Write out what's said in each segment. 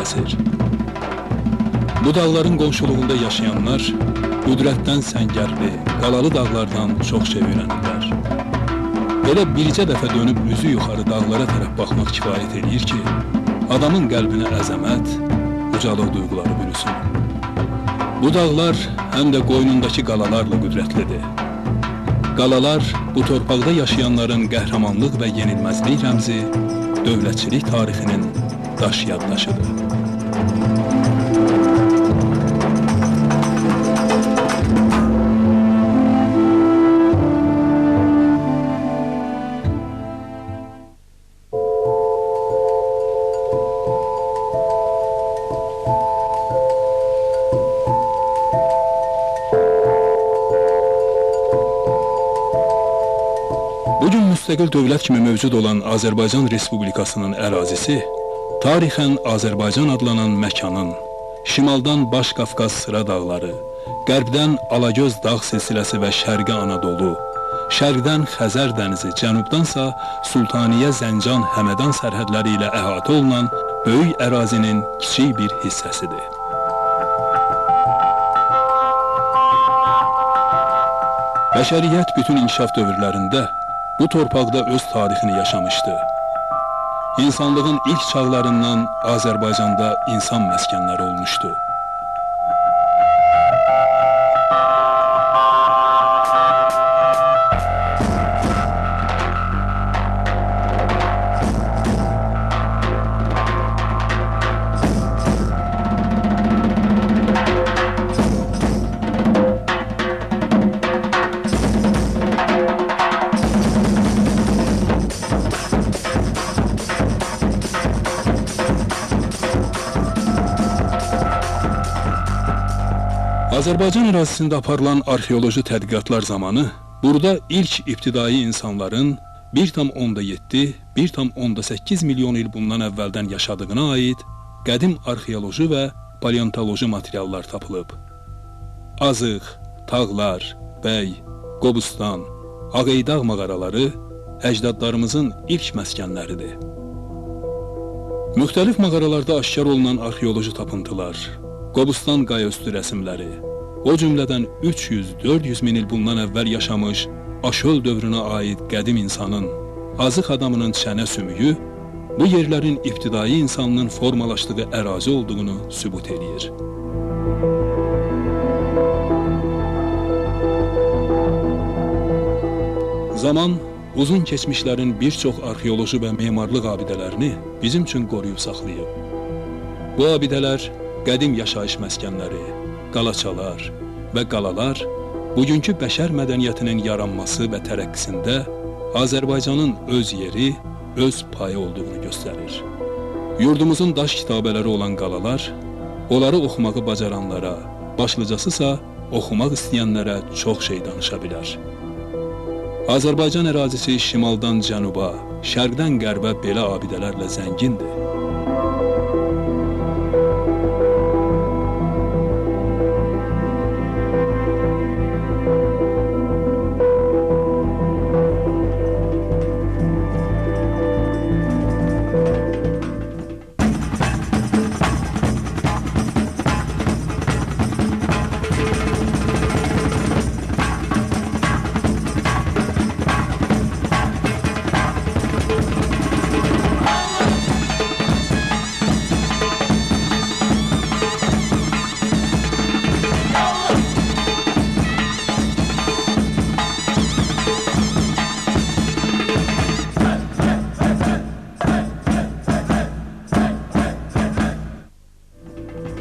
kəsir. Bu dağların qonşuluğunda yaşayanlar qüdrətdən səngərli, qalalı dağlardan çox şey öyrənirlər. Elə bircə dəfə dönüb üzü yuxarı dağlara tərəf baxmaq kifayət eləyir ki, adamın qəlbinə əzəmət, ucalıq duyğuları bürüsün. Bu dağlar həm də qoynundakı qalalarla qüdrətlidir. Qalalar bu torpaqda yaşayanların qəhrəmanlıq və yenilməzlik rəmzi, dövlətçilik tarixinin daş yaddaşıdır. Bugün müstəqil dövlət kimi mövcud olan Azərbaycan Respublikasının ərazisi, tarixən Azərbaycan adlanan məkanın, şimaldan Baş Qafqaz Sıra dağları, qərbdən Alagöz dağ silsiləsi və Şərqi Anadolu, şərqdən Xəzər dənizi, cənubdansa Sultaniyə, Zəncan, Həmədan sərhədləri ilə əhatə olunan böyük ərazinin kiçik bir hissəsidir. Bəşəriyyət bütün inkişaf dövrlərində bu torpaqda öz tarixini yaşamışdı. İnsanlığın ilk çağlarından Azərbaycanda insan məskənləri olmuşdu. Azərbaycan ərazisində aparılan arxeoloji tədqiqatlar zamanı burada ilk ibtidai insanların 1,7-1,8 milyon il bundan əvvəldən yaşadığına aid qədim arxeoloji və paleontoloji materiallar tapılıb. Azıq, Tağlar, Bəy, Qobustan, Ağeydağ mağaraları əcdadlarımızın ilk məskənləridir. Müxtəlif mağaralarda aşkar olunan arxeoloji tapıntılar, Qobustan qayaüstü rəsimləri, o cümlədən 300-400 min il bundan əvvəl yaşamış Aşöl dövrünə aid qədim insanın, azıq adamının çənə sümüyü, bu yerlərin ibtidai insanının formalaşdığı ərazi olduğunu sübut eləyir. Zaman, uzun keçmişlərin bir çox arxeoloji və memarlıq abidələrini bizim üçün qoruyub saxlayıb. Bu abidələr, qədim yaşayış məskənləri, qalaçalar və qalalar bugünkü bəşər mədəniyyətinin yaranması və tərəqqisində Azərbaycanın öz yeri, öz payı olduğunu göstərir. Yurdumuzun daş kitabələri olan qalalar, onları oxumağı bacaranlara, başlıcasısa oxumaq istəyənlərə çox şey danışa bilər. Azərbaycan ərazisi şimaldan cənuba, şərqdən qərbə belə abidələrlə zəngindir.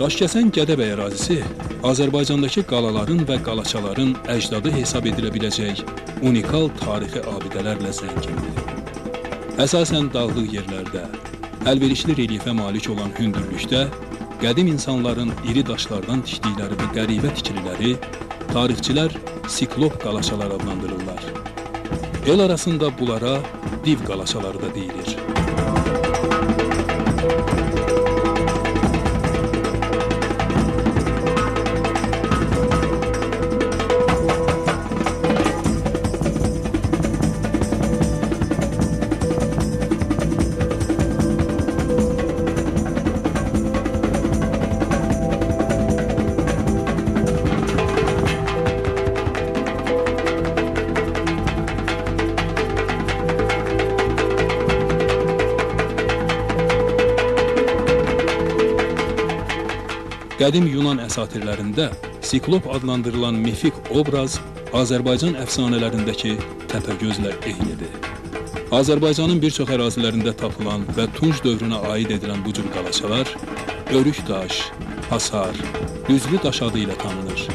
Daşkəsən Gədəbəy ərazisi Azərbaycandakı qalaların və qalaçaların əcdadı hesab edilə biləcək unikal tarixi abidələrlə zəngindir. Əsasən dağlıq yerlərdə, əlverişli relyefə malik olan hündürlükdə qədim insanların iri daşlardan tikdikləri bu qəribə tikililəri tarixçilər siklop qalaçalar adlandırırlar. El arasında bunlara div qalaçaları da deyilir. Qədim Yunan əsatirlərində Siklop adlandırılan mifik obraz Azərbaycan əfsanələrindəki Təpəgözlə eynidir. Azərbaycanın bir çox ərazilərində tapılan və Tunc dövrünə aid edilən bu cür qalaçalar örük daş, hasar, düzlü daş adı ilə tanınır.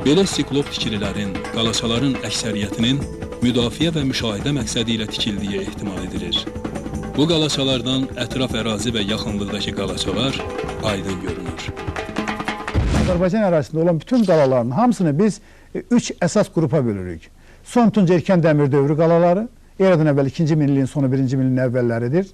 Belə siklop tikililərin, qalaçaların əksəriyyətinin müdafiə və müşahidə məqsədi ilə tikildiyi ehtimal edilir. Bu qalaçalardan ətraf ərazi və yaxınlıqdakı qalaçalar aydın görünür. Azərbaycan ərazisində olan bütün qalaların hamısını biz 3 əsas qrupa bölürük. Son Tunc erkən dəmir dövrü qalaları, eradan əvvəl 2-ci minilliyin sonu 1-ci minilliyin əvvəlləridir.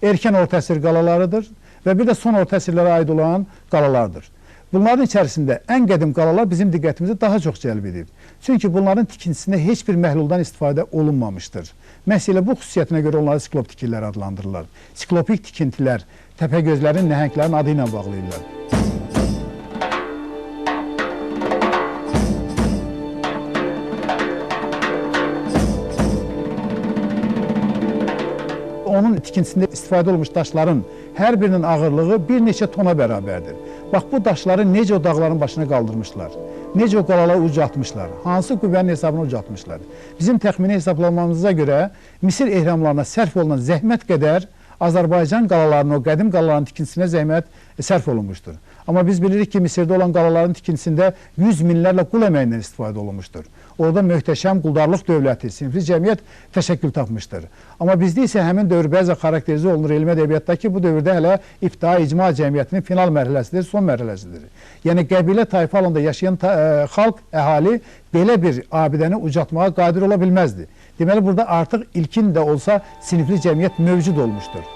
Erkən orta əsr qalalarıdır və bir də son orta əsrlərə aid olan qalalardır. Bunların içərisində ən qədim qalalar bizim diqqətimizi daha çox cəlb edib. Çünki bunların tikintisində heç bir məhluldan istifadə olunmamışdır. Məhz elə bu xüsusiyyətinə görə onları siklop tikililəri adlandırırlar. Siklopik tikintilər təpəgözlərin, nəhənglərin adı ilə bağlayırlar. Onun tikintisində istifadə olunmuş daşların hər birinin ağırlığı bir neçə tona bərabərdir. Bax, bu daşları necə o dağların başına qaldırmışlar, necə o qalaları ucaltmışlar, hansı qüvvənin hesabına ucaltmışlar. Bizim təxmini hesablamamıza görə Misir ehramlarına sərf olunan zəhmət qədər Azərbaycan qalalarının, o qədim qalaların tikintisinə zəhmət sərf olunmuşdur. Amma biz bilirik ki, Misirdə olan qalaların tikintisində 100 minlərlə qul əməyindən istifadə olunmuşdur. Orada möhtəşəm quldarlıq dövləti, sinfli cəmiyyət təşəkkül tapmışdır. Amma bizdə isə həmin dövr bəzən xarakterizə olunur elmi ədəbiyyatda ki, bu dövrdə hələ ibtidai icma cəmiyyətinin final mərhələsidir, son mərhələsidir. Yəni qəbilə tayfa halında yaşayan xalq, əhali belə bir abidəni ucaltmağa qadir ola bilməzdi. Deməli, burada artıq ilkin də olsa sinifli cəmiyyət mövcud olmuşdur.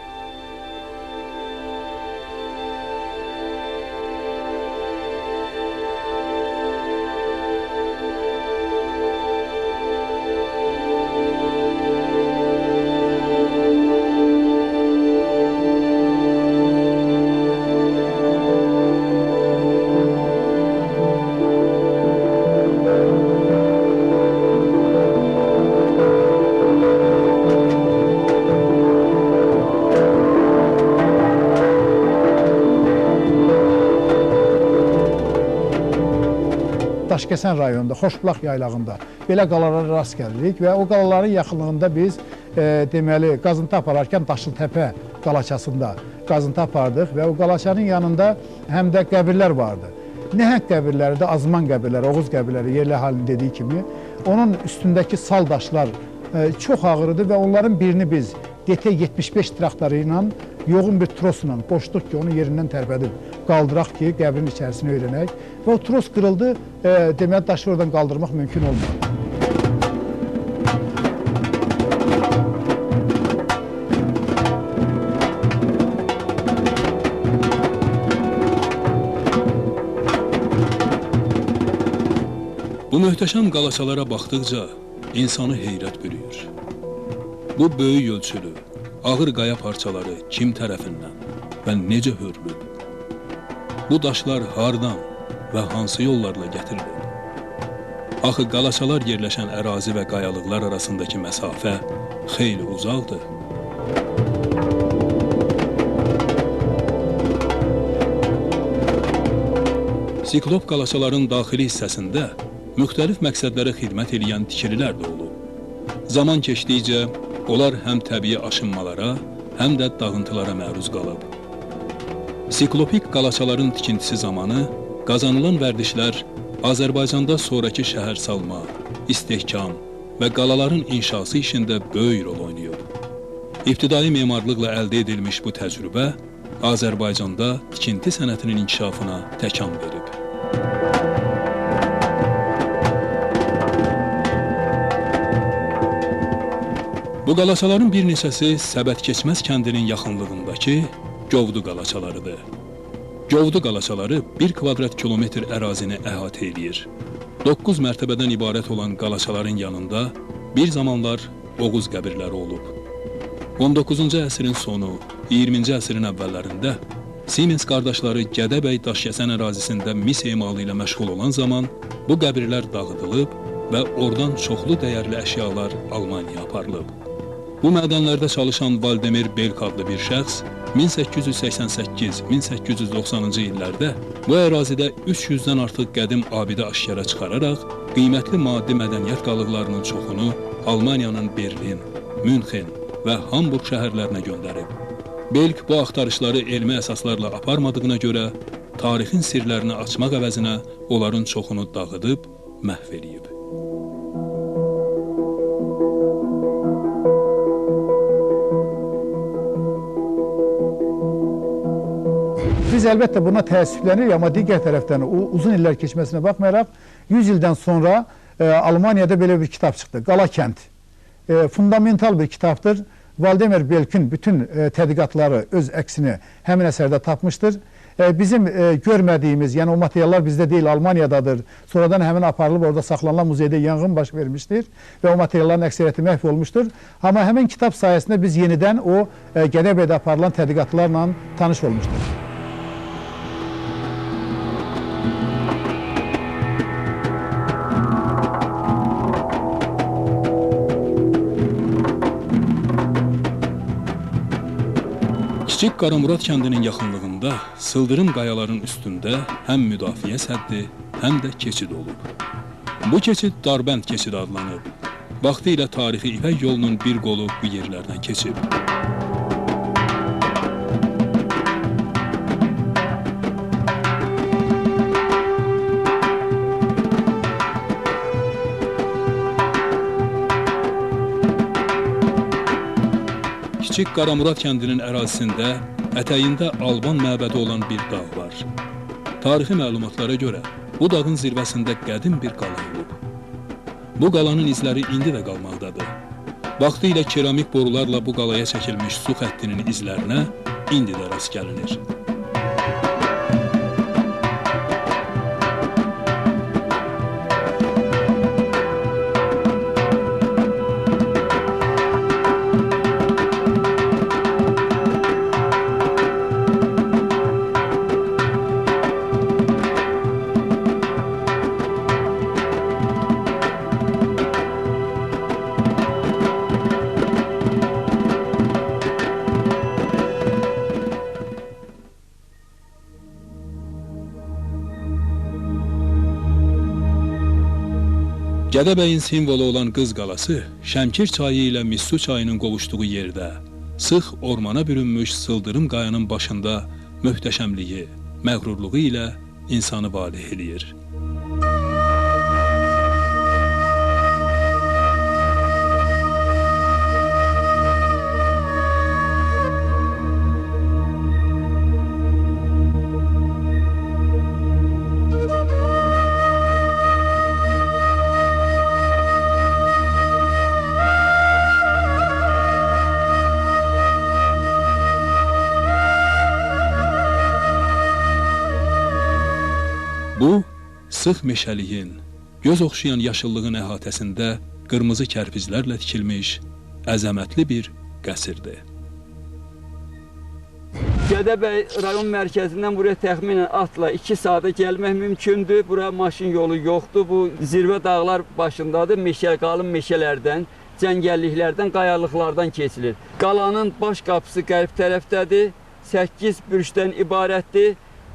Daşkəsən rayonunda, Xoşbulaq yaylağında belə qalalara rast gəlirik və o qalaların yaxınlığında biz deməli qazıntı apararkən Daşlıtəpə qalaçasında qazıntı apardıq və o qalaçanın yanında həm də qəbirlər vardı. Nəhəng qəbirləri də, Azman qəbirləri, Oğuz qəbirləri, yerli əhalinin dediyi kimi, onun üstündəki sal daşlar çox ağır idi və onların birini biz DT-75 traktoru ilə yoğun bir trosla qoşduq ki, onu yerindən tərpədib qaldıraq ki, qəbrin içərisini öyrənək. Və o tros qırıldı, deməli daşı oradan qaldırmaq mümkün olmadı. Bu möhtəşəm qalaçalara baxdıqca insanı heyrət bürüyür. Bu böyük ölçülü, ağır qaya parçaları kim tərəfindən və necə hörülüb? Bu daşlar hardan və hansı yollarla gətirilib? Axı qalaçalar yerləşən ərazi və qayalıqlar arasındakı məsafə xeyli uzaqdır. Siklop qalaçaların daxili hissəsində müxtəlif məqsədlərə xidmət eləyən tikililər də olub. Zaman keçdikcə onlar həm təbii aşınmalara, həm də dağıntılara məruz qalıb. Siklopik qalaçaların tikintisi zamanı qazanılan vərdişlər Azərbaycanda sonrakı şəhər salma, istehkam və qalaların inşası işində böyük rol oynayıb. İbtidai memarlıqla əldə edilmiş bu təcrübə Azərbaycanda tikinti sənətinin inkişafına təkan verib. Bu qalaçaların bir neçəsi Səbətkeçməz kəndinin yaxınlığındakı Govdu qalaçalarıdır. Govdu qalaçaları 1 kvadrat kilometr ərazini əhatə eləyir. 9 mərtəbədən ibarət olan qalaçaların yanında bir zamanlar Oğuz qəbirləri olub. 19-cu əsrin sonu, 20-ci əsrin əvvəllərində Siemens qardaşları Gədəbəy Daşkəsən ərazisində mis emalı ilə məşğul olan zaman bu qəbirlər dağıdılıb və oradan çoxlu dəyərli əşyalar Almaniyaya aparılıb. Bu mədənlərdə çalışan Valdemir Belk adlı bir şəxs 1888-1890-cı illərdə bu ərazidə 300-dən artıq qədim abidə aşkara çıxararaq qiymətli maddi mədəniyyət qalıqlarının çoxunu Almaniyanın Berlin, Münxen və Hamburg şəhərlərinə göndərib. Belk bu axtarışları elmi əsaslarla aparmadığına görə tarixin sirlərini açmaq əvəzinə onların çoxunu dağıdıb, məhv eləyib. Biz əlbəttə buna təəssüflənirik, amma digər tərəfdən o uzun illər keçməsinə baxmayaraq 100 ildən sonra Almaniyada belə bir kitab çıxdı. Qala kənd. Fundamental bir kitabdır. Valdemir Belkin bütün tədqiqatları öz əksini həmin əsərdə tapmışdır. Bizim görmədiyimiz, yəni o materiallar bizdə deyil, Almaniyadadır. Sonradan həmin aparılıb orada saxlanılan muzeydə yanğın baş vermişdir və o materialların əksəriyyəti məhv olmuşdur. Amma həmin kitab sayəsində biz yenidən o Gədəbəydə aparılan tədqiqatlarla tanış olmuşdur. Kiçik Qaramurad kəndinin yaxınlığında sıldırım qayaların üstündə həm müdafiə səddi, həm də keçid olub. Bu keçid Darbənd keçidi adlanıb. Vaxtilə tarixi İpək yolunun bir qolu bu yerlərdən keçib. Kiçik Qaramurad kəndinin ərazisində ətəyində Alban məbədi olan bir dağ var. Tarixi məlumatlara görə bu dağın zirvəsində qədim bir qala olub. Bu qalanın izləri indi də qalmaqdadır. Vaxtilə keramik borularla bu qalaya çəkilmiş su xəttinin izlərinə indi də rast gəlinir. Gədəbəyin simvolu olan Qız Qalası Şəmkir çayı ilə Missu çayının qovuşduğu yerdə, sıx ormana bürünmüş sıldırım qayanın başında möhtəşəmliyi, məğrurluğu ilə insanı valeh eləyir. Bu, sıx meşəliyin, göz oxşayan yaşıllığın əhatəsində qırmızı kərpiclərlə tikilmiş əzəmətli bir qəsrdir. Gədəbəy rayon mərkəzindən buraya təxminən atla 2 saata gəlmək mümkündür. Bura maşın yolu yoxdur. Bu zirvə dağlar başındadır. Meşə, qalın meşələrdən, cəngəlliklərdən, qayalıqlardan keçilir. Qalanın baş qapısı qərb tərəfdədir. 8 bürcdən ibarətdir.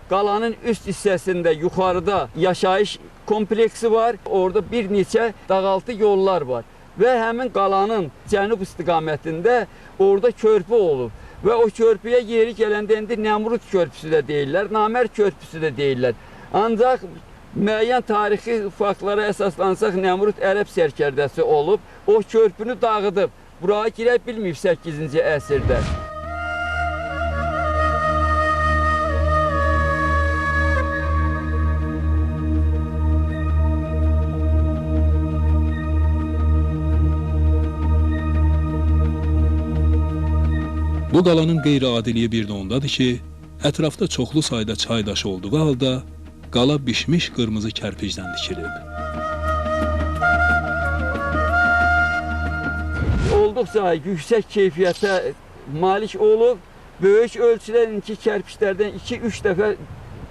Qalanın üst hissəsində yuxarıda yaşayış kompleksi var. Orada bir neçə dağaltı yollar var. Və həmin qalanın cənub istiqamətində orada körpü olub. Və o körpüyə yeri gələndə indi Nəmrud körpüsü də deyirlər, Namər körpüsü də deyirlər. Ancaq müəyyən tarixi faktlara əsaslansaq, Nəmrud ərəb sərkərdəsi olub, o körpünü dağıdıb, buraya girə bilməyib 8-ci əsrdə. Bu qalanın qeyri-adiliyi bir də ondadır ki, ətrafda çoxlu sayda çay daşı olduğu halda qala bişmiş qırmızı kərpicdən tikilib. Olduqca yüksək keyfiyyətə malik olub, böyük ölçüdə indiki kərpiclərdən 2-3 dəfə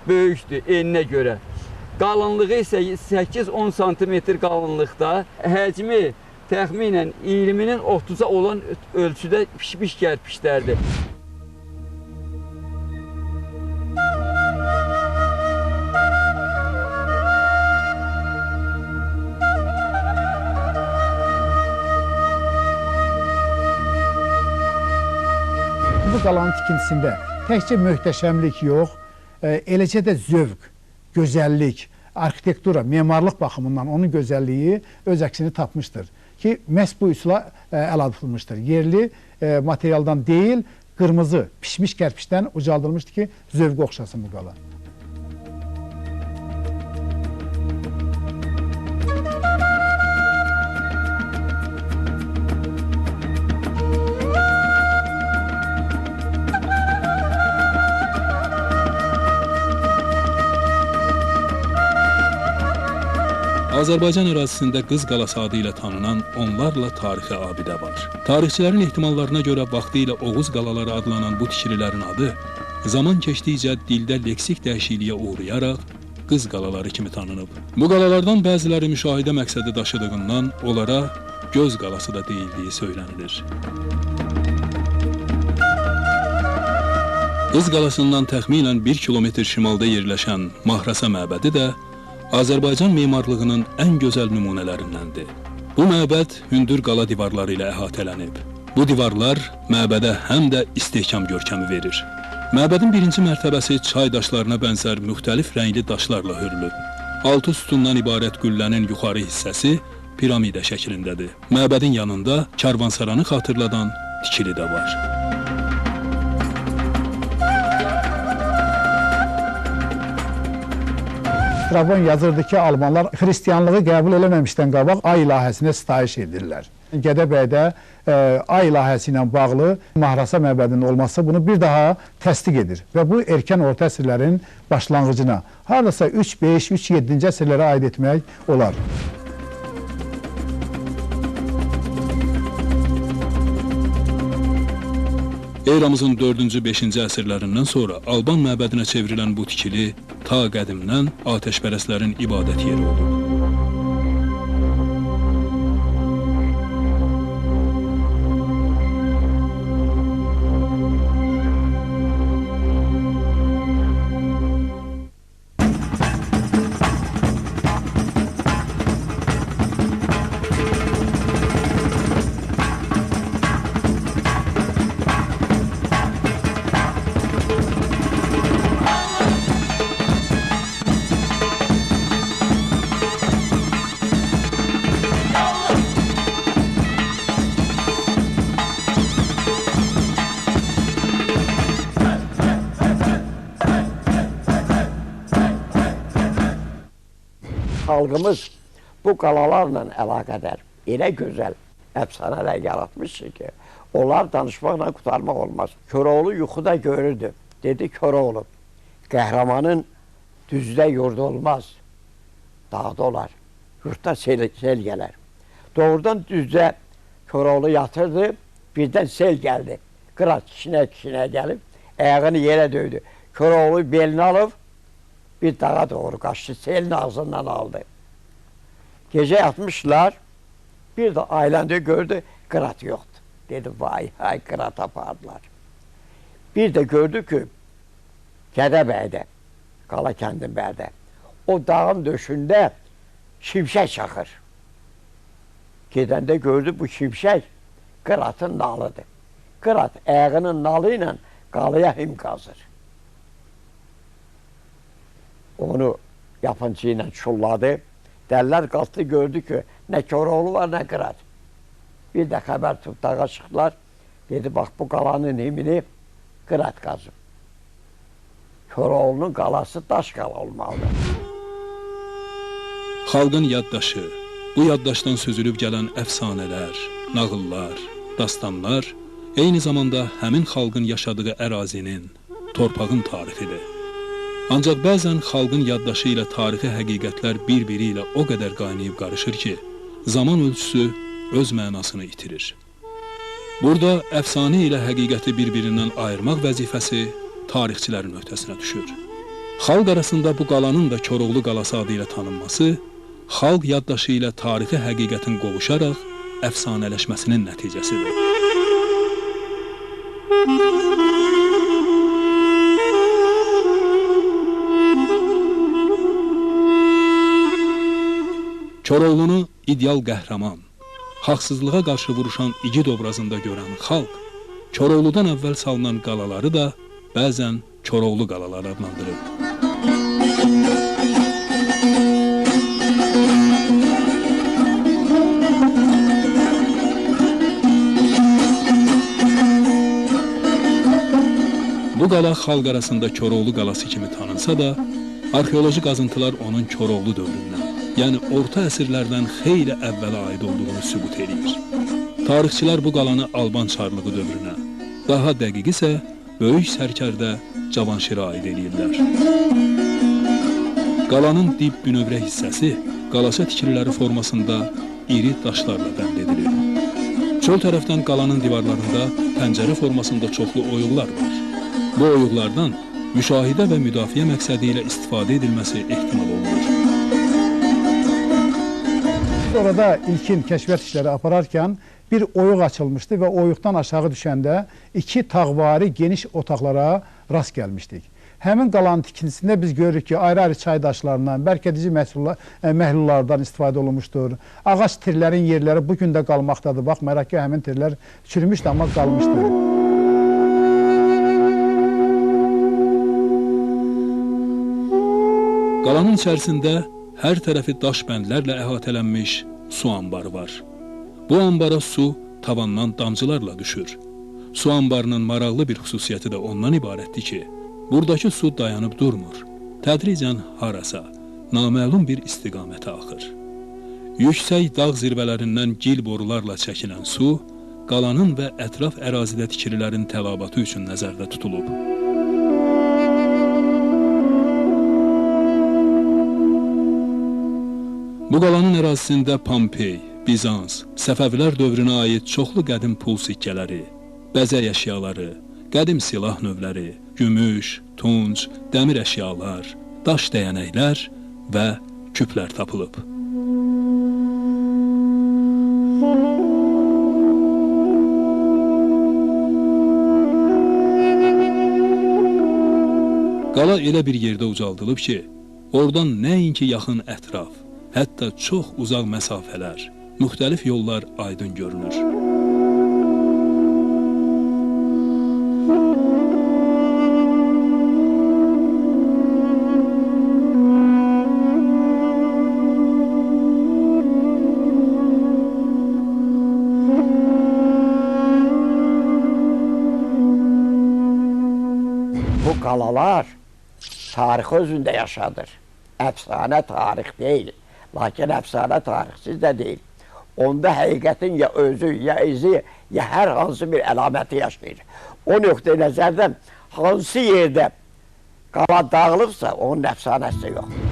böyükdür eninə görə. Qalınlığı isə 8-10 santimetr qalınlıqda, həcmi Təxminən 20-nin 30-a olan ölçüdə pişmiş kərpiçlərdir. Bu qalanın tikintisində təkcə möhtəşəmlik yox, eləcə də zövq, gözəllik, arxitektura, memarlıq baxımından onun gözəlliyi öz əksini tapmışdır ki, məhz bu üsula əl atılmışdır. Yerli materialdan deyil, qırmızı pişmiş kərpiçdən ucaldılmışdır ki, zövqə oxşasın bu qala. Azərbaycan ərazisində Qız Qalası adı ilə tanınan onlarla tarixi abidə var. Tarixçilərin ehtimallarına görə vaxtilə Oğuz qalaları adlanan bu tikililərin adı zaman keçdikcə dildə leksik dəyişikliyə uğrayaraq Qız qalaları kimi tanınıb. Bu qalalardan bəziləri müşahidə məqsədi daşıdığından onlara Göz qalası da deyildiyi söylənilir. Qız qalasından təxminən 1 kilometr şimalda yerləşən Mahrasa məbədi də Azərbaycan memarlığının ən gözəl nümunələrindəndir. Bu məbəd hündür qala divarları ilə əhatələnib. Bu divarlar məbədə həm də istehkam görkəmi verir. Məbədin birinci mərtəbəsi çay daşlarına bənzər müxtəlif rəngli daşlarla hörülüb. 6 sütundan ibarət qüllənin yuxarı hissəsi piramida şəklindədir. Məbədin yanında karvansaranı xatırladan tikili də var. Strabon yazırdı ki, Almanlar xristianlığı qəbul eləməmişdən qabaq ay ilahəsinə sitayiş edirlər. Gədəbəydə ay ilahəsi ilə bağlı Mahrasa məbədinin olması bunu bir daha təsdiq edir. Və bu erkən orta əsrlərin başlanğıcına, hardasa 3-5, 3-7-ci əsrlərə aid etmək olar. Eramızın 4-cü, 5-ci əsrlərindən sonra Alban məbədinə çevrilən bu tikili ta qədimdən atəşpərəstlərin ibadət yeri olub. Xalqımız bu qalalarla əlaqədar elə gözəl əfsanələr yaratmışdı ki, onlar danışmaqla qurtarmaq olmaz. Koroğlu yuxuda görürdü. Dedi, Koroğlu, qəhrəmanın düzdə yurdu olmaz, dağda olar, yurtda sel gələr. Doğrudan düzdə Koroğlu yatırdı, birdən sel gəldi. Qırat kişinə-kişinə gəlib, ayağını yerə döydü. Koroğlu belini alıb, bir dağa doğru qaçdı, selin ağzından aldı. Gecə yatmışlar, bir də aylandı, gördü, qırat yoxdur. Dedi, vay, hay, qırat apardılar. Bir də gördü ki, Gədəbəydə, Qala kəndin bərdə, o dağın döşündə şimşək çaxır. Gedəndə gördü, bu şimşək qıratın nalıdır. Qırat ayağının nalı ilə qalaya him qazır. Onu yapıncı ilə çulladı. Dəllər qalxdı, gördü ki, nə Koroğlu var, nə qırat. Bir də xəbər tutub dağa çıxdılar. Dedi, bax, bu qalanın himini qırat qazıb. Koroğlunun qalası daş qala olmalıdır. Xalqın yaddaşı, bu yaddaşdan süzülüb gələn əfsanələr, nağıllar, dastanlar eyni zamanda həmin xalqın yaşadığı ərazinin, torpağın tarixidir. Ancaq bəzən xalqın yaddaşı ilə tarixi həqiqətlər bir-biri ilə o qədər qaynayıb qarışır ki, zaman ölçüsü öz mənasını itirir. Burada əfsanə ilə həqiqəti bir-birindən ayırmaq vəzifəsi tarixçilərin öhdəsinə düşür. Xalq arasında bu qalanın da Koroğlu qalası adı ilə tanınması, xalq yaddaşı ilə tarixi həqiqətin qovuşaraq əfsanələşməsinin nəticəsidir. Koroğlunu ideal qəhrəman, haqsızlığa qarşı vuruşan igid obrazında görən xalq, Koroğludan əvvəl salınan qalaları da bəzən Koroğlu qalaları adlandırıb. Bu qala xalq arasında Koroğlu qalası kimi tanınsa da, arxeoloji qazıntılar onun Koroğlu dövründən, yəni orta əsrlərdən xeyli əvvələ aid olduğunu sübut eləyir. Tarixçilər bu qalanı Alban çarlığı dövrünə, daha dəqiq isə böyük sərkərdə Cavanşirə aid eləyirlər. Qalanın dib bünövrə hissəsi qalaça tikililəri formasında iri daşlarla bənd edilib. Çöl tərəfdən qalanın divarlarında pəncərə formasında çoxlu oyuqlar var. Bu oyuqlardan müşahidə və müdafiə məqsədi ilə istifadə edilməsi ehtimal olunur. Biz orada ilkin kəşfiyyat işləri apararkən bir oyuq açılmışdı və oyuqdan aşağı düşəndə iki tağvari geniş otaqlara rast gəlmişdik. Həmin qalanın tikintisində biz görürük ki, ayrı-ayrı çay daşlarından, bərkədici məhlullardan istifadə olunmuşdur. Ağac tirlərin yerləri bu gün də qalmaqdadır. Baxmayaraq ki, həmin tirlər çürümüşdü, amma qalmışdır. Qalanın içərisində hər tərəfi daş bəndlərlə əhatələnmiş su anbarı var. Bu anbara su tavandan damcılarla düşür. Su anbarının maraqlı bir xüsusiyyəti də ondan ibarətdir ki, buradakı su dayanıb durmur. Tədricən harasa, naməlum bir istiqamətə axır. Yüksək dağ zirvələrindən gil borularla çəkilən su, qalanın və ətraf ərazidə tikililərin tələbatı üçün nəzərdə tutulub. Bu qalanın ərazisində Pompey, Bizans, Səfəvilər dövrünə aid çoxlu qədim pul sikkələri, bəzək əşyaları, qədim silah növləri, gümüş, tunc, dəmir əşyalar, daş dəyənəklər və küplər tapılıb. Qala elə bir yerdə ucaldılıb ki, oradan nəinki yaxın ətraf, hətta çox uzaq məsafələr, müxtəlif yollar aydın görünür. Bu qalalar tarix özündə yaşadır. Əfsanə tarix deyil. Lakin əfsanə tarixsiz də deyil. Onda həqiqətin ya özü, ya izi, ya hər hansı bir əlaməti yaşayır. O nöqteyi nəzərdən hansı yerdə qala dağılıbsa, onun əfsanəsi yoxdur.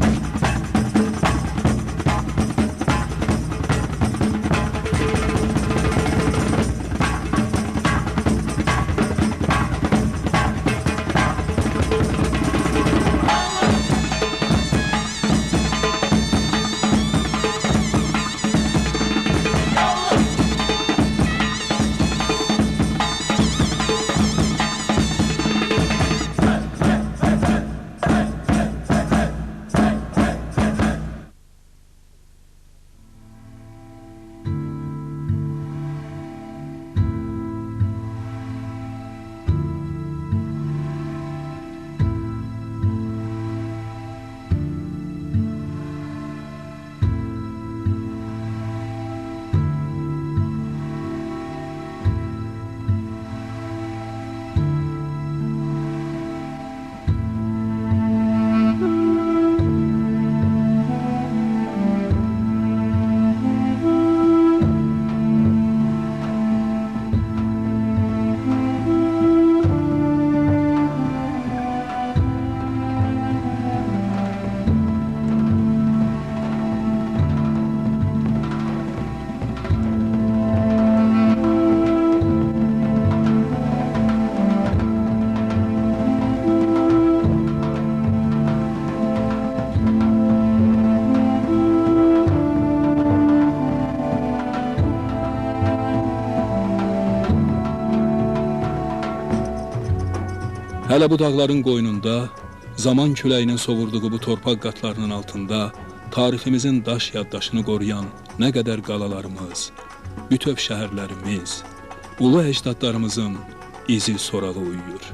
Hələ bu dağların qoynunda, zaman küləyinin sovurduğu bu torpaq qatlarının altında tariximizin daş yaddaşını qoruyan nə qədər qalalarımız, bütöv şəhərlərimiz, ulu əcdadlarımızın izi sorağı uyuyur.